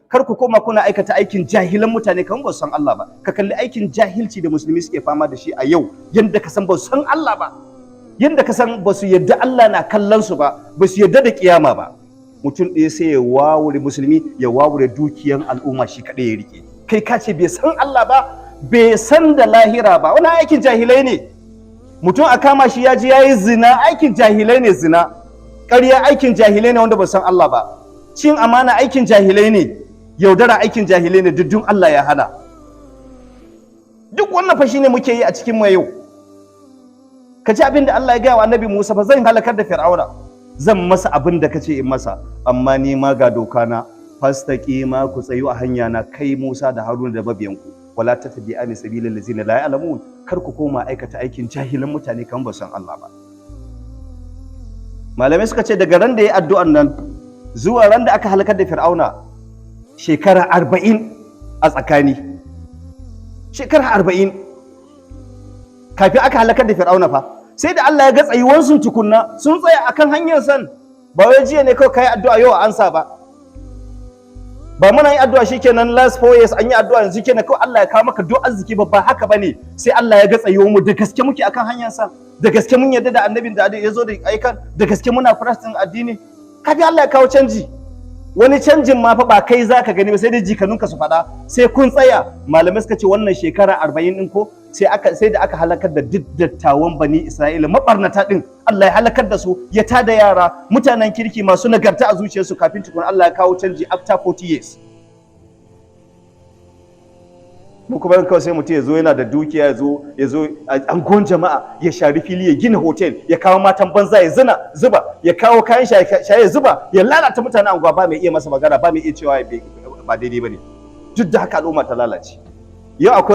Kar ku koma kuna aikata aikin jahilan mutane kan ba su san Allah ba. Ka kalli aikin jahilci da musulmi suke fama da shi a yau, yanda ka san ba su san Allah ba, yanda ka san ba su yadda Allah na kallon su ba, ba su yadda da kiyama ba. Mutum ɗaya sai ya wawure musulmi, ya wawure dukiyan al'umma, shi kaɗai ya rike. Kai ka ce bai san Allah ba, bai san da lahira ba. Wani aikin jahilai ne. Mutum a kama shi ya ji ya yi zina, aikin jahilai ne. Zina, ƙarya, aikin jahilai ne wanda ba san Allah ba. Cin amana aikin jahilai ne. Yaudara aikin jahilai ne. Duk Allah ya hana. Duk wannan fa shine muke yi a cikin mu yau. Ka ji abin da Allah ya gaya wa Annabi Musa fa: "Zan halakar da Fir'auna, zan masa abin da kace in masa, amma ni ma ga doka na. Fastaqima, ku tsayu a hanya na, kai Musa da Haruna da mabiyanku. Wala tattabi'ani sabilal ladzina la ya'lamun." Kar ku koma aikata aikin jahilan mutane kan ba san Allah ba. Malamai suka ce daga ran da ya addu'an nan zuwa ran da aka halakar da Fir'auna, shekara 40 a tsakani. Shekara 40 kafin aka halakar da Fir'auna fa. Sai da Allah ya ga tsayuwansu tukunna, sun tsaya akan hanyar san. Ba wai jiya ne kawai kai addu'a, yau a ansa ba. Ba muna yin addu'a shikenan, last 4 years an yi addu'a, yanzu kenan kawai Allah ya kawo maka duk arziki ba. Ba haka bane. Sai Allah ya ga tsayuwar mu, da gaske muke akan hanyar sa, da gaske mun yarda da annabin da ya zo da aikan, da gaske muna practicing addini, kafin Allah ya kawo canji. Wani canjin ma fa ba kai zaka gani ba, sai dai jikanunka su faɗa. Sai kun tsaya. Malamai suka ce wannan shekara 40 ɗin ko sai da aka halakar da duk dattawan Bani Isra'ila mabarnata din, Allah ya halakar da su, ya tada yara mutanen kirki masu nagarta a zuciyarsu, kafin tukun Allah ya kawo canji after 40 years. Mu kuma kawai sai mutum ya zo yana da dukiya, ya zo angon jama'a, ya shari fili, ya gina hotel, ya kawo matan banza ya zina zuba, ya kawo kayan shaye zuba, ya lalata mutanen anguwa. Ba mai iya masa magana, ba mai iya cewa ba daidai bane. Duk da haka al'umma ta lalace. Yau akwai